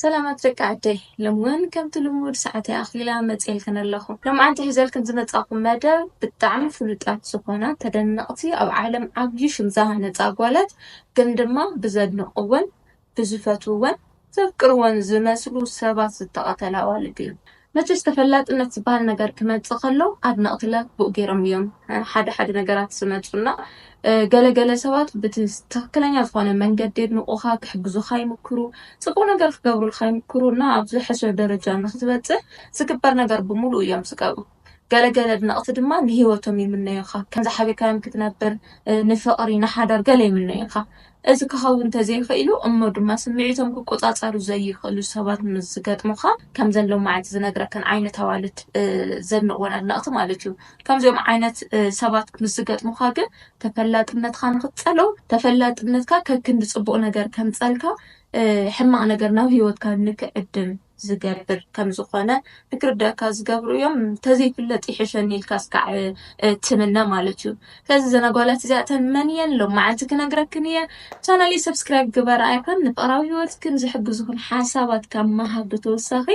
ሰላማት ደቂ ዓደይ፣ ሎሚ እውን ከምቲ ልሙድ ሰዓተይ ኣኽሊላ መፅኤልክን ኣለኹ። ሎምዓንቲ ሒዘልክን ዝመፃኹ መደብ ብጣዕሚ ፍሉጣት ዝኾና ተደነቕቲ ኣብ ዓለም ዓብዪ ሽም ዝሃነፃ ጓላት ግን ድማ ብዘድንቕወን ብዝፈትውወን ዘፍቅርወን ዝመስሉ ሰባት ዝተቐተላ ኣዋልድ እዩ። መቸስ ተፈላጥነት ዝበሃል ነገር ክመፅእ ከሎ ኣድነቕቲ ለክብኡ ገይሮም እዮም ሓደ ሓደ ነገራት ዝመፁና። ገለገለ ሰባት ብቲ ትኽክለኛ ዝኾነ መንገዲ የድንቑኻ፣ ክሕግዙኻ ይምክሩ፣ ፅቡቕ ነገር ክገብሩልካ ይምክሩ እና ኣብዚ ሕሱር ደረጃ ንክትበፅእ ዝግበር ነገር ብምሉእ እዮም ዝገብሩ። ገለገለ ኣድነቕቲ ድማ ንህይወቶም ይምነዩኻ፣ ከምዚ ሓቢርካዮም ክትነብር፣ ንፍቕሪ፣ ንሓዳር ገለ ይምነዩኻ። እዚ ክኸውን እንተዘይኽኢሉ እሞ ድማ ስምዒቶም ክቆፃፀሩ ዘይኽእሉ ሰባት ምስ ዝገጥሙኻ ከምዘን ሎማዓንቲ ዝነግረክን ዓይነት ኣዋልድ ዘድንቕወን ኣድነቕቲ ማለት እዩ። ከምዚኦም ዓይነት ሰባት ምስ ዝገጥሙኻ ግን ተፈላጥነትካ ንክትፀልኦ፣ ተፈላጥነትካ ከክንዲ ፅቡቕ ነገር ከምፀልካ ሕማቕ ነገር ናብ ህይወትካ ንክዕድም ዝገብር ከምዝኾነ ንክርደእካ ዝገብሩ እዮም። እንተዘይፍለጥ ይሕሸኒ ኢልካ እስካዕ ትምነ ማለት እዩ። ስለዚ እዘን ኣጓላት እዚኣተን መን እየን ሎም መዓልቲ ክነግረክን እየ። ቻናለይ ሰብስክራይብ ግበራ ኣይኮን ንፍቕራዊ ህይወትክን ዝሕግዙኽን ሓሳባት ካብ መሃብ ብተወሳኺ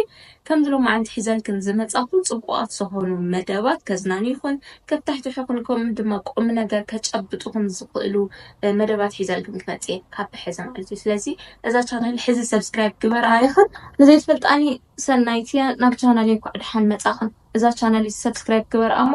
ከምዚ ሎም መዓልቲ ሒዘልክን ዝመጻኹ ጽቡቓት ዝኾኑ መደባት ከዝናኑ ይኹን ከብታሕትሑኹን ከምኡ ድማ ቁም ነገር ከጨብጡኹን ዝኽእሉ መደባት ሒዘልክን ክመጽእ እየ ካብ ብሕዚ ማለት እዩ። ስለዚ እዛ ቻናል ሕዚ ሰብስክራይብ ግበራ ኣይኹን ንዘይትፈልጣኒ ሰናይት እያ። ናብ ቻናል እንኳዕ ደሓን መጻኽን። እዛ ቻናል ሰብስክራይብ ግበራ እሞ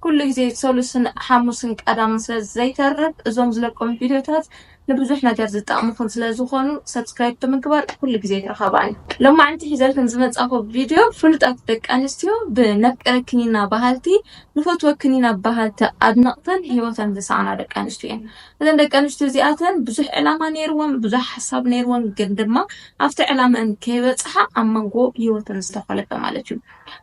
ኩሉ ግዜ ሰሉስን ሓሙስን ቀዳምን ስለ ዘይተርፍ እዞም ዝለቆም ቪዲዮታት ንብዙሕ ነገር ዝጠቕምኹን ስለ ዝኾኑ ሰብስክራይብ ብምግባር ኩሉ ግዜ ተረኸባኒ። ሎማዓንቲ ሒዘልክን ዝመጻኹ ቪዲዮ ፍሉጣት ደቂ ኣንስትዮ ብነፍቅረክኒና በሃልቲ ንፈትወክኒና በሃልቲ ኣድነቕተን ህይወተን ዝሰኣና ደቂ ኣንስትዮ እየን። እዘን ደቂ ኣንስትዮ እዚኣተን ብዙሕ ዕላማ ነይርወን፣ ብዙሕ ሓሳብ ነይርወን፣ ግን ድማ ኣብቲ ዕላመን ከይበፅሓ ኣብ መንጎ ህይወተን ዝተኾለፈ ማለት እዩ።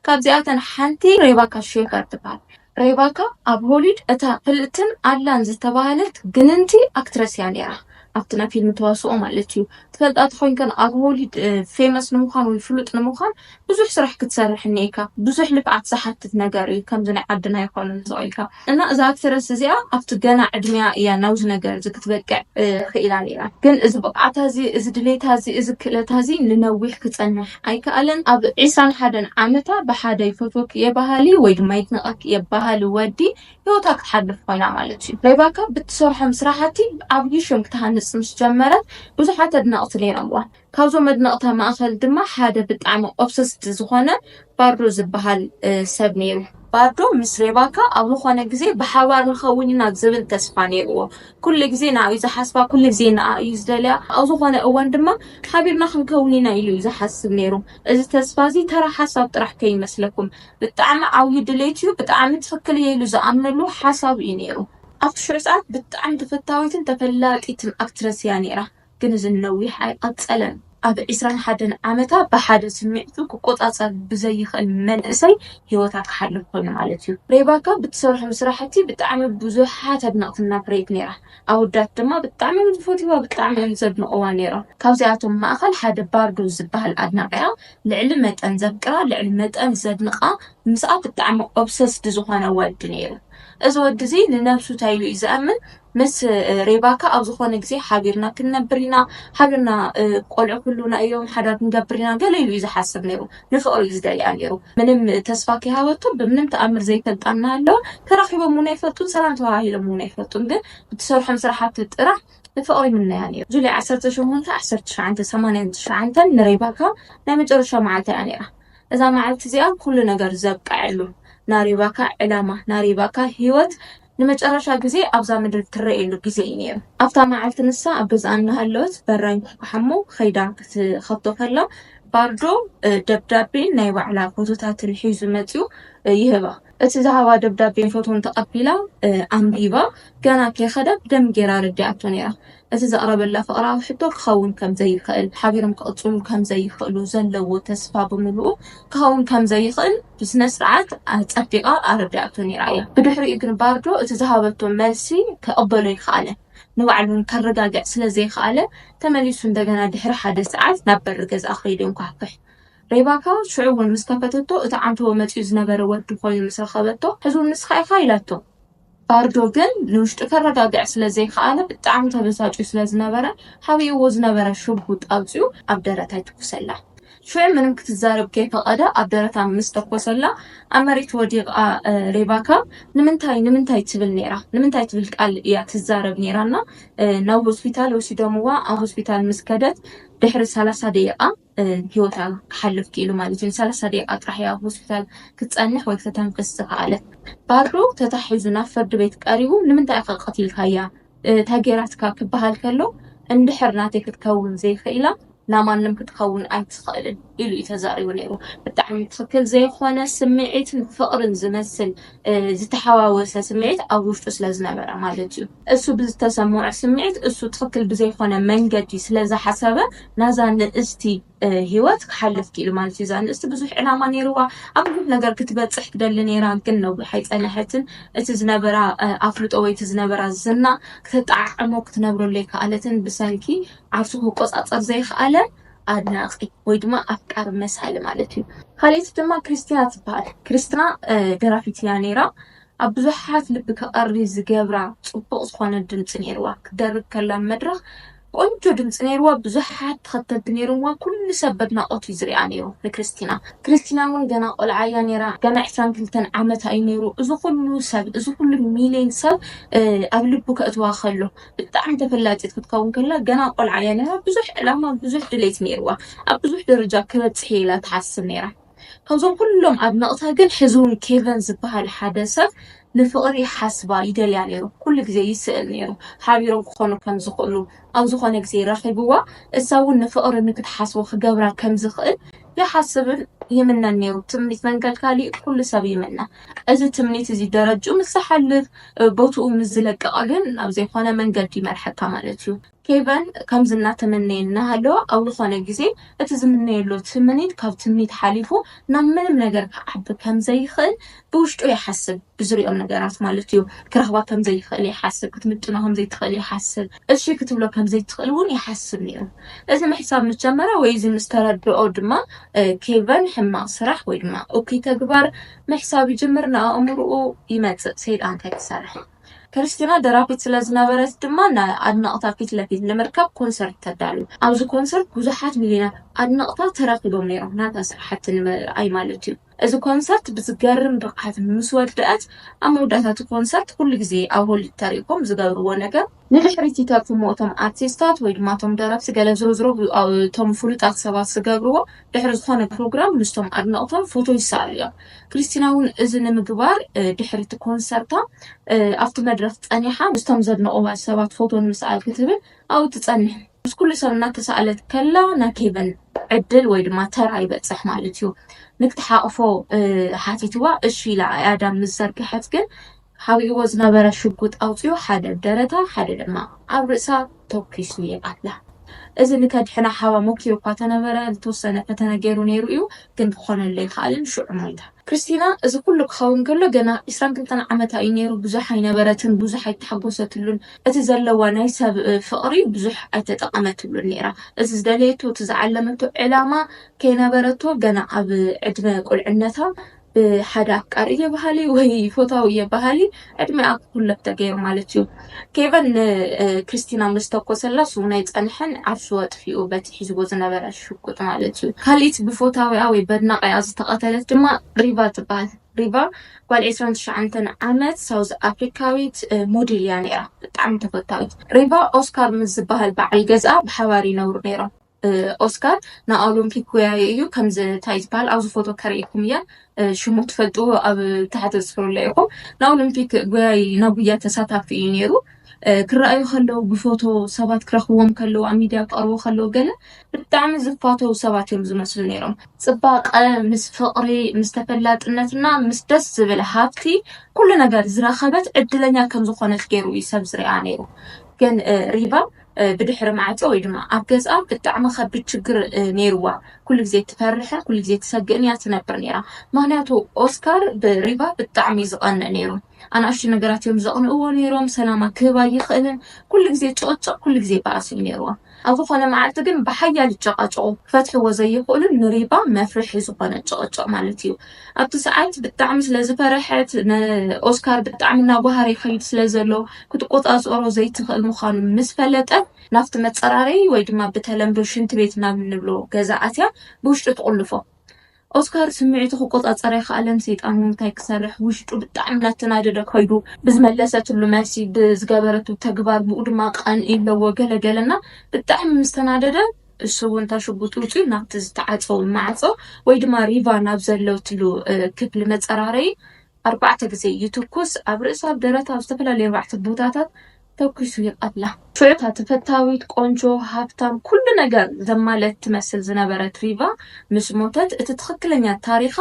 ካብዚኣተን ሓንቲ ሬባካ ሼፈር ትበሃል። ሬባካ ኣብ ሆሊድ እታ ፍልጥትን ኣላን ዝተባህለት ግንንቲ ኣክትረስ እያ ነይራ። ኣብቲ ናይ ፊልም ተዋስኦ ማለት እዩ። ትፈልጣ ተኾይንከን ኣብ ሆሊድ ፌመስ ንምዃን ወይ ፍሉጥ ንምዃን ብዙሕ ስራሕ ክትሰርሕ እኒኤካ። ብዙሕ ልፍዓት ዝሓትት ነገር እዩ። ከምዚ ናይ ዓድና ይኾኑ ንስቕ ኢልካ እና እዛ ኣክትረስ እዚኣ ኣብቲ ገና ዕድሚያ እያ ናብዚ ነገር እዚ ክትበቅዕ ክኢላ ነይራ። ግን እዚ ብቕዓታ እዚ፣ እዚ ድሌታ እዚ፣ እዚ ክእለታ እዚ ንነዊሕ ክጸንሕ ኣይከኣለን። ኣብ ዒስራን ሓደን ዓመታ ብሓደ ይፈትወክ እየ በሃሊ ወይ ድማ ይድንቐክ እየ በሃሊ ወዲ ህይወታ ክትሓልፍ ኮይና ማለት እዩ። ሬባካ ብትሰርሖም ስራሕቲ ዓብዪ ሽም ክትሃንጽ ምስ ጀመረት ብዙሓት ኣድነቕቲ ነይሮምዋ። ካብዞም ኣድነቕታ ማእኸል ድማ ሓደ ብጣዕሚ ኦብሰስድ ዝኾነ ባርዶ ዝበሃል ሰብ ነይሩ። ባርዶ ምስ ሬባካ ኣብ ዝኾነ ግዜ ብሓባር ንኸውን ኢና ዝብል ተስፋ ነይርዎ። ኩሉ ግዜ ንኣ እዩ ዝሓስባ፣ ኩሉ ግዜ ንኣ እዩ ዝደልያ። ኣብ ዝኾነ እዋን ድማ ሓቢርና ክንከውን ኢና ኢሉ እዩ ዝሓስብ ነይሩ። እዚ ተስፋ እዚ ተራ ሓሳብ ጥራሕ ከይመስለኩም፣ ብጣዕሚ ዓብዩ ድሌት እዩ፣ ብጣዕሚ ትኽክል እየ ኢሉ ዝኣምነሉ ሓሳብ እዩ ነይሩ። ኣብቲ ሽዑ ሰዓት ብጣዕሚ ተፈታዊትን ተፈላጢትን ኣክትረስ እያ ነይራ። ግን እዚ ነዊሕ ኣይቐጸለን። ኣብ ዒስራን ሓደን ዓመታ ብሓደ ስምዒቱ ክቆጻጸር ብዘይኽእል መንእሰይ ህይወታ ክሓልፍ ኮይኑ ማለት እዩ። ሬባካ ብትሰርሖም ስራሕቲ ብጣዕሚ ብዙሓት ኣድነቕቲ እናፍረየት ነይራ። ኣወዳት ድማ ብጣዕሚ እዮም ዝፈትዋ፣ ብጣዕሚ እዮም ዘድንቕዋ ነይሮም። ካብዚኣቶም ማእኸል ሓደ ባርዶ ዝበሃል ኣድናቂያ ልዕሊ መጠን ዘፍቅራ፣ ልዕሊ መጠን ዘድንቓ፣ ምስኣ ብጣዕሚ ኦብሰስድ ዝኾነ ወዲ ነይሩ። እዚ ወዲ እዚ ንነብሱ እንታይ ኢሉ እዩ ዝኣምን? ምስ ሬባካ ኣብ ዝኾነ ግዜ ሓቢርና ክንነብር ኢና፣ ሓቢርና ቆልዑ ክህልውና እዮም፣ ሓዳር ክንገብር ኢና ገለ ኢሉ እዩ ዝሓስብ ነይሩ። ንፍቕሪ እዩ ዝደልያ ነይሩ። ምንም ተስፋ ከይሃበቶ ብምንም ተኣምር ዘይፈልጣ እናሃለወ ተራኺቦም እውን ኣይፈልጡን፣ ሰላም ተባሂሎም እውን ኣይፈልጡን። ግን ብትሰርሖም ስራሓቲ ጥራሕ ንፍቕሪ ይምነያ ነይሩ። ጁላይ ዓሰርተ ሸሞንተ ዓሰርተ ትሽዓተ ሰማንያን ትሽዓተን ንሬባካ ናይ መጨረሻ መዓልታ እያ ነይራ። እዛ መዓልቲ እዚኣ ኩሉ ነገር ዘብቀዐሉ፣ ናሬባካ ዕላማ፣ ናሬባካ ህይወት ንመጨረሻ ግዜ ኣብዛ ምድሪ ትረኣየሉ ግዜ እዩ ነይሩ። ኣብታ መዓልቲ ንሳ ኣብ ገዝኣ እናሃለወት በራ ይንኳሕኳሕ እሞ ከይዳ ክትኸፍቶ ከላ ባርዶ ደብዳቤን ናይ ባዕላ ፎቶታትን ሒዙ መፂኡ ይህባ። እቲ ዝሃባ ደብዳቤን ፎቶን ተቐቢላ ኣንቢባ ገና ከይኸደት ደም ገይራ ኣረዲኣቶ ነይራ። እቲ ዘቕረበላ ፍቕራዊ ሕቶ ክኸውን ከም ዘይኽእል፣ ሓቢሮም ክቕጽሉ ከም ዘይኽእሉ ዘለዎ ተስፋ ብምሉኡ ክኸውን ከም ዘይኽእል ብስነ ስርዓት ኣጸቢቓ ኣረዲኣቶ ነይራ እያ። ብድሕሪኡ ግን ባርዶ እቲ ዝሃበቶ መልሲ ክቕበሎ ኣይከኣለን። ንባዕሉ እውን ከረጋግዕ ስለ ዘይከኣለ ተመሊሱ እንደገና ድሕሪ ሓደ ሰዓት ናብ በሪ ገዝኣ ከይዱ የንኳሕኩሕ። ሬባካ ሽዑ እውን ምስ ከፈተቶ እቲ ዓንተቦ መጺኡ ዝነበረ ወዲ ኮይኑ ምስ ረኸበቶ ሕዚ እውን ንስኻ ኢኻ ኢላቶ። ባርዶ ግን ንውሽጡ ከረጋግዕ ስለ ዘይከኣለ ብጣዕሚ ተበሳጭዩ ስለ ዝነበረ ሓቢእዎ ዝነበረ ሽጉጥ ኣውፂኡ ኣብ ደረታ ይትኩሰላ። ሽዑ ምንም ክትዛረብ ከይፈቐደ ኣብ ደረታ ምስ ተኮሰላ ኣብ መሬት ወዲቓ ሬባካ ንምንታይ ንምንታይ ትብል ነይራ? ንምንታይ ትብል ቃል እያ ትዛረብ ነይራና? ናብ ሆስፒታል ወሲዶምዋ። ኣብ ሆስፒታል ምስ ከደት ድሕሪ ሰላሳ ደቂቃ ህይወታ ክሓልፍ ክኢሉ ማለት እዩ። ሰላሳ ደቂቃ ጥራሕ እያ ኣብ ሆስፒታል ክትፀንሕ ወይ ከተንፍስ ዝኸኣለት። ባዶ ተታሒዙ ናብ ፍርዲ ቤት ቀሪቡ ንምንታይ ኢኻ ቀቲልካያ? እንታይ ጌራትካ ክበሃል ከሎ እንድሕር ናተይ ክትከውን ዘይኽኢላ ናማንም ክትኸውን ኣይትኽእልን ኢሉ እዩ ተዛሪቡ ነይሩ። ብጣዕሚ ትኽክል ዘይኮነ ስምዒትን ፍቕርን ዝመስል ዝተሓዋወሰ ስምዒት ኣብ ውሽጡ ስለ ዝነበረ ማለት እዩ። እሱ ብዝተሰምዖ ስምዒት እሱ ትኽክል ብዘይኮነ መንገዲ ስለ ዝሓሰበ ናዛ ንእስቲ ህይወት ክሓልፍ ክኢሉ ማለት እዩ። እዛ ንእስቲ ብዙሕ ዕላማ ነይርዋ፣ ኣብ ብዙሕ ነገር ክትበፅሕ ትደሊ ነይራ፣ ግን ነዊሕ ኣይፀንሐትን። እቲ ዝነበራ ኣፍልጦ ወይ እቲ ዝነበራ ዝና ክተጠዓዕሞ ክትነብረሉ ኣይከኣለትን። ብሰንኪ ዓርሱ ክቆፃፀር ዘይከኣለ ኣድናቂ ወይ ድማ ኣፍቃሪ መሳሊ ማለት እዩ። ካልኣይቲ ድማ ክርስቲና ትበሃል። ክርስቲና ደራፊት እያ ነይራ። ኣብ ብዙሓት ልቢ ከቐሪ ዝገብራ ፅቡቕ ዝኾነ ድምፂ ነይርዋ። ክደርፍ ከላ መድረኽ ቆንጆ ድምፂ ነይርዋ። ብዙሓት ተኸተልቲ ነይርዋ። ኩሉ ሰብ በድናቆት እዩ ዝሪኣ ነይሩ ንክርስቲና። ክርስቲና እውን ገና ቆልዓ እያ ነይራ። ገና ዕስራን ክልተን ዓመታ እዩ ነይሩ። እዚ ኩሉ ሰብ፣ እዚ ኩሉ ሚሊዮን ሰብ ኣብ ልቡ ከእትዋ ከሎ ብጣዕሚ ተፈላጢት ክትከውን ከላ ገና ቆልዓ እያ ነይራ። ብዙሕ ዕላማ፣ ብዙሕ ድሌት ነይርዋ። ኣብ ብዙሕ ደረጃ ክበፅሕ ኢላ ትሓስብ ነይራ። ካብዞም ኩሎም ኣድነቕታ ግን ሕዚ እውን ኬቨን ዝበሃል ሓደ ሰብ ንፍቕሪ ሓስባ ይደልያ ነይሩ። ኩሉ ግዜ ይስእል ነይሩ። ሓቢሮም ክኾኑ ከም ዝኽእሉ ኣብ ዝኾነ ግዜ ረኺብዋ። እሳ እውን ንፍቕሪ ንክትሓስቦ ክገብራ ከም ዝኽእል ይሓስብን ይምነን ነይሩ። ትምኒት መንገድ ካሊእ ኩሉ ሰብ ይምነ። እዚ ትምኒት እዚ ደረጅኡ ምስ ዝሓልፍ ቦትኡ ምስ ዝለቅቕ ግን ናብ ዘይኮነ መንገዲ ይመርሐካ ማለት እዩ። ኬቨን ከምዚ እናተመነየ እናሃለወ ኣብ ዝኾነ ግዜ እቲ ዝምነየሉ ትምኒት ካብ ትምኒት ሓሊፉ ናብ ምንም ነገር ክዓቢ ከም ዘይኽእል ብውሽጡ ይሓስብ። ብዝሪኦም ነገራት ማለት እዩ። ክረኽባ ከም ዘይኽእል ይሓስብ፣ ክትምጥኖ ከም ዘይትኽእል ይሓስብ፣ እሺ ክትብሎ ከም ዘይትኽእል እውን ይሓስብ ነይሩ። እዚ ምሕሳብ ምስ ጀመረ ወይ እዚ ምስ ተረድኦ ድማ ኬቨን ሕማቕ ስራሕ ወይ ድማ እኩይ ተግባር ምሕሳብ ይጅምር። ንኣእምርኡ ይመፅእ ሰይጣን እንታይ ክሰርሕ። ክርስቲና ደራፊት ስለ ዝነበረት ድማ ንኣድነቕታ ፊት ለፊት ንምርካብ ኮንሰርት ተዳሉ። ኣብዚ ኮንሰርት ብዙሓት ሚሊዮናት ኣድነቕታ ተረኺቦም ነይሮም ናታ ስራሕቲ ንምርኣይ ማለት እዩ። እዚ ኮንሰርት ብዝገርም ብቕዓት ምስ ወደአት ኣብ መወዳእታ እቲ ኮንሰርት ኩሉ ግዜ ኣብ ሆሊድ ተሪእኮም ዝገብርዎ ነገር ንድሕሪት ይተርፉ እሞ እቶም ኣርቲስታት ወይ ድማ እቶም ደረፍቲ ገለ ዝሮ ዝሮ እቶም ፍሉጣት ሰባት ዝገብርዎ ድሕሪ ዝኾነ ፕሮግራም ምስቶም ኣድነቕቶም ፎቶ ይሰኣሉ እዮም። ክርስቲና እውን እዚ ንምግባር ድሕሪ እቲ ኮንሰርታ ኣብቲ መድረኽ ፀኒሓ ምስቶም ዘድነቕዋ ሰባት ፎቶ ንምስኣል ክትብል ኣብኡ ትፀንሕ። ምስ ኩሉ ሰብ እናተሳእለት ከላ ናይ ኬቨን ዕድል ወይ ድማ ተራ ይበፅሕ ማለት እዩ። ንክትሓቕፎ ሓቲትዋ እሺ ኢላ ኣእያዳ ምስ ዘርግሐት ግን ሓቢእዎ ዝነበረ ሽጉጥ ኣውፂኡ ሓደ ደረታ ሓደ ድማ ኣብ ርእሳ ተኩሱ ይቐትላ። እዚ ንከድሕና ሓዋ ሞኪሩ እኳ ተነበረ ዝተወሰነ ፈተነ ገይሩ ነይሩ እዩ፣ ግን ክኾነሉ ኣይከኣልን፣ ሽዑ ሞይታ። ክርስቲና እዚ ኩሉ ክኸውን ከሎ ገና ዕስራን ክልተን ዓመታ እዩ ነይሩ። ብዙሕ ኣይነበረትን፣ ብዙሕ ኣይተሓጎሰትሉን። እቲ ዘለዋ ናይ ሰብ ፍቕሪ ብዙሕ ኣይተጠቐመትሉን ነይራ። እዚ ዝደለየቶ እቲ ዝዓለመቶ ዕላማ ከይነበረቶ ገና ኣብ ዕድመ ቁልዕነታ ብሓደ ኣፍቃሪ እየ በሃሊ ወይ ፎታዊ እየ በሃሊ ዕድሜኣ ክኩለፍ ተገይሩ ማለት እዩ። ኬቨን ንክርስቲና ምስ ተኮሰላ እሱ እውን ኣይፀንሐን ዓርሱ ኣጥፊኡ በቲ ሒዝዎ ዝነበረ ሽጉጥ ማለት እዩ። ካሊት ብፎታዊኣ ወይ በድናቂኣ ዝተቐተለት ድማ ሪቫ ትበሃል። ሪቫ ጓል ዕስራን ትሽዓተን ዓመት ሳውዝ ኣፍሪካዊት ሞዴል እያ ነይራ። ብጣዕሚ ተፈታዊት። ሪቫ ኦስካር ምስ ዝበሃል በዓል ገዝኣ ብሓባር ይነብሩ ነይሮም። ኦስካር ንኦሎምፒክ ጎያዩ እዩ። ከምዚ እንታይ ዝበሃል ኣብዚ ፎቶ ከርእየኩም እየ። ሽሙ ትፈልጥዎ ኣብ ታሕቲ ዝስፍረሎ ኢኹም። ንኦሎምፒክ ጎያዩ ናይ ጉያ ተሳታፊ እዩ ነይሩ። ክረኣዩ ከለዉ ብፎቶ ሰባት ክረኽብዎም ከለዉ ኣብ ሚድያ ክቐርቡ ከለዉ ገለ ብጣዕሚ ዝፋተዉ ሰባት እዮም ዝመስሉ ነይሮም። ፅባቐ ምስ ፍቕሪ ምስ ተፈላጥነትና ምስ ደስ ዝብል ሃብቲ ኩሉ ነገር ዝረኸበት ዕድለኛ ከም ዝኾነት ገይሩ እዩ ሰብ ዝሪኣ ነይሩ። ግን ሪቫ ብድሕሪ ማዕፆ ወይ ድማ ኣብ ገዝኣ ብጣዕሚ ከቢድ ችግር ነይርዋ። ኩሉ ግዜ ትፈርሕን ኩሉ ግዜ ትሰግእን እያ ትነብር ነይራ። ምክንያቱ ኦስካር ብሪቫ ብጣዕሚ እዩ ዝቐንእ ነይሩ። ኣናእሽቱ ነገራት እዮም ዘቕንእዎ ነይሮም። ሰላማ ክህብ ኣይኽእልን። ኩሉ ግዜ ጭቕጭቕ፣ ኩሉ ግዜ ባእሲ እዩ ነይርዎ። ኣብ ዝኾነ መዓልቲ ግን ብሓያል ይጨቃጨቑ፣ ክፈትሕዎ ዘይኽእሉን ንሪቫ መፍርሒ ዝኾነ ጭቕጭቕ ማለት እዩ። ኣብቲ ሰዓት ብጣዕሚ ስለ ዝፈረሐት፣ ንኦስካር ብጣዕሚ እናጓሃረ ይኸይድ ስለ ዘሎ፣ ክትቆጻጸሮ ዘይትኽእል ምዃኑ ምስ ፈለጠት፣ ናብቲ መጸራረዪ ወይ ድማ ብተለምዶ ሽንቲ ቤት ናብ እንብሎ ገዛ ኣትያ ብውሽጢ ትቑልፎ። ኦስካር ስምዒቱ ክቆጻጸር ኣይከኣለን። ሰይጣን እውን እንታይ ክሰርሕ፣ ውሽጡ ብጣዕሚ እናተናደደ ከይዱ፣ ብዝመለሰትሉ መልሲ፣ ብዝገበረቱ ተግባር ብኡ ድማ ቀንኢ ኣለዎ ገለ ገለና ብጣዕሚ ምስ ተናደደ፣ እሱ እውን እታ ሽጉጥ ውፅኡ ናብቲ ዝተዓፀወ ማዕፆ ወይ ድማ ሪቫ ናብ ዘለትሉ ክፍሊ መፀራረይ ኣርባዕተ ግዜ ይትኩስ። ኣብ ርእሳ፣ ኣብ ደረታ፣ ኣብ ዝተፈላለዩ ኣርባዕተ ቦታታት ተኩሱ ይቐትላ። ሽዑ እታ ተፈታዊት፣ ቆንጆ፣ ሃብታም፣ ኩሉ ነገር ዘማለት ትመስል ዝነበረት ሪቫ ምስ ሞተት፣ እቲ ትኽክለኛ ታሪኻ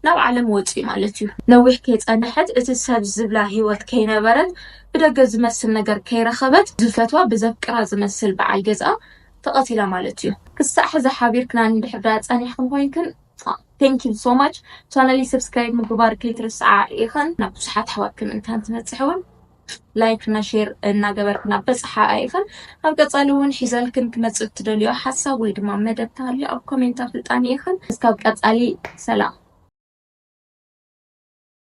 ናብ ዓለም ወፂኡ ማለት እዩ። ነዊሕ ከይፀነሐት እቲ ሰብ ዝብላ ህይወት ከይነበረት፣ ብደገ ዝመስል ነገር ከይረኸበት፣ ዝፈትዋ ብዘፍቅራ ዝመስል በዓል ገዝኣ ተቐቲላ ማለት እዩ። ክሳዕ ሕዚ ሓቢርክና እንድሕር ደኣ ጸኒሕክን ኮይንክን፣ thank you so much። ቻነሊ ሰብስክራይብ ምግባር ከይትርስዓ ኢኽን። ናብ ብዙሓት ኣሕዋትክን እንታን ትበጽሕ እውን ላይክ እና ሼር እናገበርክና በጽሓ ኢኽን። ኣብ ቀጻሊ እውን ሒዘልክን ክመጽእ እትደልዮ ሓሳብ ወይ ድማ መደብ ተሃልዩ ኣብ ኮሜንት ኣፍልጣኒ ኢኽን። እስካብ ቀጻሊ ሰላም።